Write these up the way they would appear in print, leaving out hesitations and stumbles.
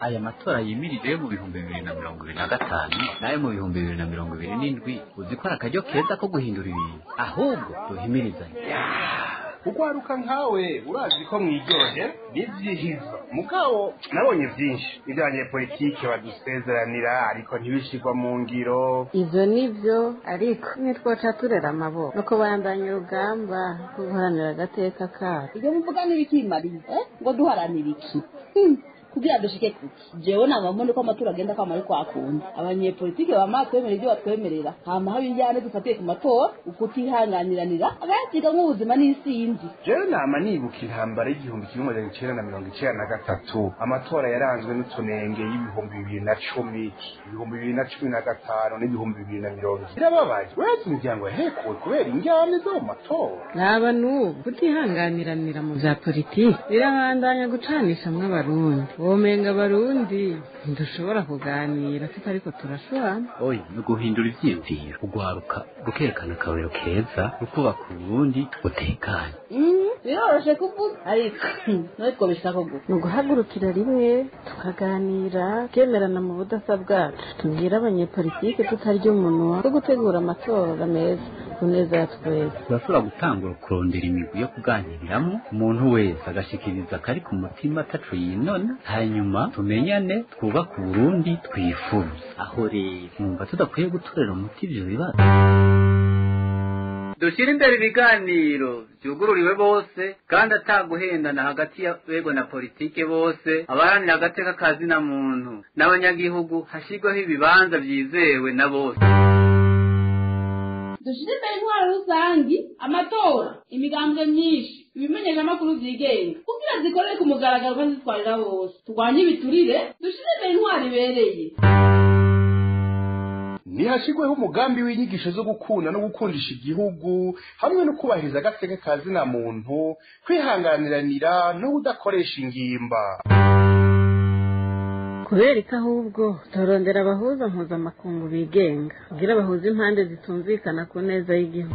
Aya matora yimirije yo mu 2025 n'ayo mu 2027, uzi ko ari akaryo keza ko guhindura ibintu. Ahubwo duhimirizanye. Ugwaruka nkawe urazi ko mwiryohe nivyihiza, mugabo nabonye vyinshi ivyo abanyepolitike badusezeranira ariko ntibishirwa mu ngiro. Ivyo nivyo, ariko ntitwoca turera amaboko nuko bandanya urugamba rwo guharanira agateka kacu. Ibyo muvuga n'ibikimariye ngo duharanire iki kugira dushike kuki? Jewe naba mbona ko amatora agenda kwama ariko akunda abanyepolitike bama twemera ibyo batwemerera, hama haba injyane dufatiye ku matora, ukutihanganiranira abayasiga nk'ubuzima n'isinzi. Jewe nama nibuka intambara y'1993, amatora yaranzwe n'utunenge y'2010, 2015 n'2020. Birababaje, uretse imiryango yahekuwe kubera injyane zo mu matora. Naba n'ubu kutihanganiranira mu vya politiki birabandanya gucanishamwo Abarundi. Womenga Abarundi ntidushobora kuganira tutariko turashwana. Oya, ni uguhindura ivyiyumviro, ugwaruka rukerekana akarorero keza, rukubaka Uburundi butekanye. Biroroshe kuvuga, ariko nawe twobishaka gute? Ni uguhagurukira rimwe tukaganira, tukemerana mu budasa bwacu, tubwire abanyepolitike tutarya umunwa wo gutegura amatora meza ku neza ya twese. Turashobora gutangura kurondera imigwi yo kuganiriramwo, umuntu wese agashikiriza akari ku mutima ataco yinona, hanyuma tumenyane, twubake Uburundi twifuza. Aho rero numva tudakwiye gutorera umuti ivyo bibazo. Dushyire imbere ibiganiro byugururiwe bose kandi ataguhendana hagati y'abegwa na politike bose, abaharanira agateka ka zina muntu n'abanyagihugu, hashyirweho ibibanza byizewe na bose. Dushyire imbere intwaro rusangi, amatora, imigambwe myinshi, ibimenyeshamakuru byigenga kugira zikorere ku mugaragaro kandi zitwarira bose, turwanye ibiturire, dushyire imbere intwaro ibereye. Ntihashyirweho umugambi w'inyigisho zo gukunda no gukundisha igihugu hamwe no kubahiriza agateka ka zina muntu, kwihanganiranira no kudakoresha ingimba. Kubera ko ahubwo turondera abahuza mpuzamakungu bigenga kugira bahuze impande zitumvikana ku neza y'igihugu.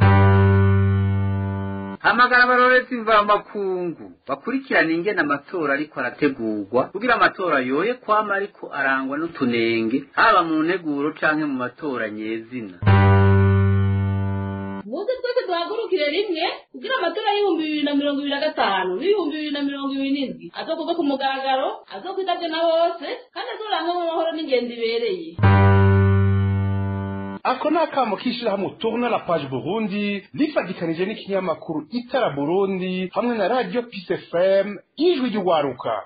Hamagara abarorezi mvamakungu bakurikirana ingene amatora ariko arategurwa, kugira amatora yoye kwama ariko arangwa n'utunenge haba mu nteguro canke mu matora nyezina. Muze twese duhagurukire rimwe kugira amatora y'2025 n'2027 azokorwe ku mugaragaro, azokwitabwe na bose kandi azorangwamwo amahoro n'ingendo ibereye. Ako ni akamo k'ishirahamwe Tourne la Page Burundi rifadikanije n'ikinyamakuru Itara Burundi hamwe na Radio Peace FM, Ijwi ry'Ugwaruka.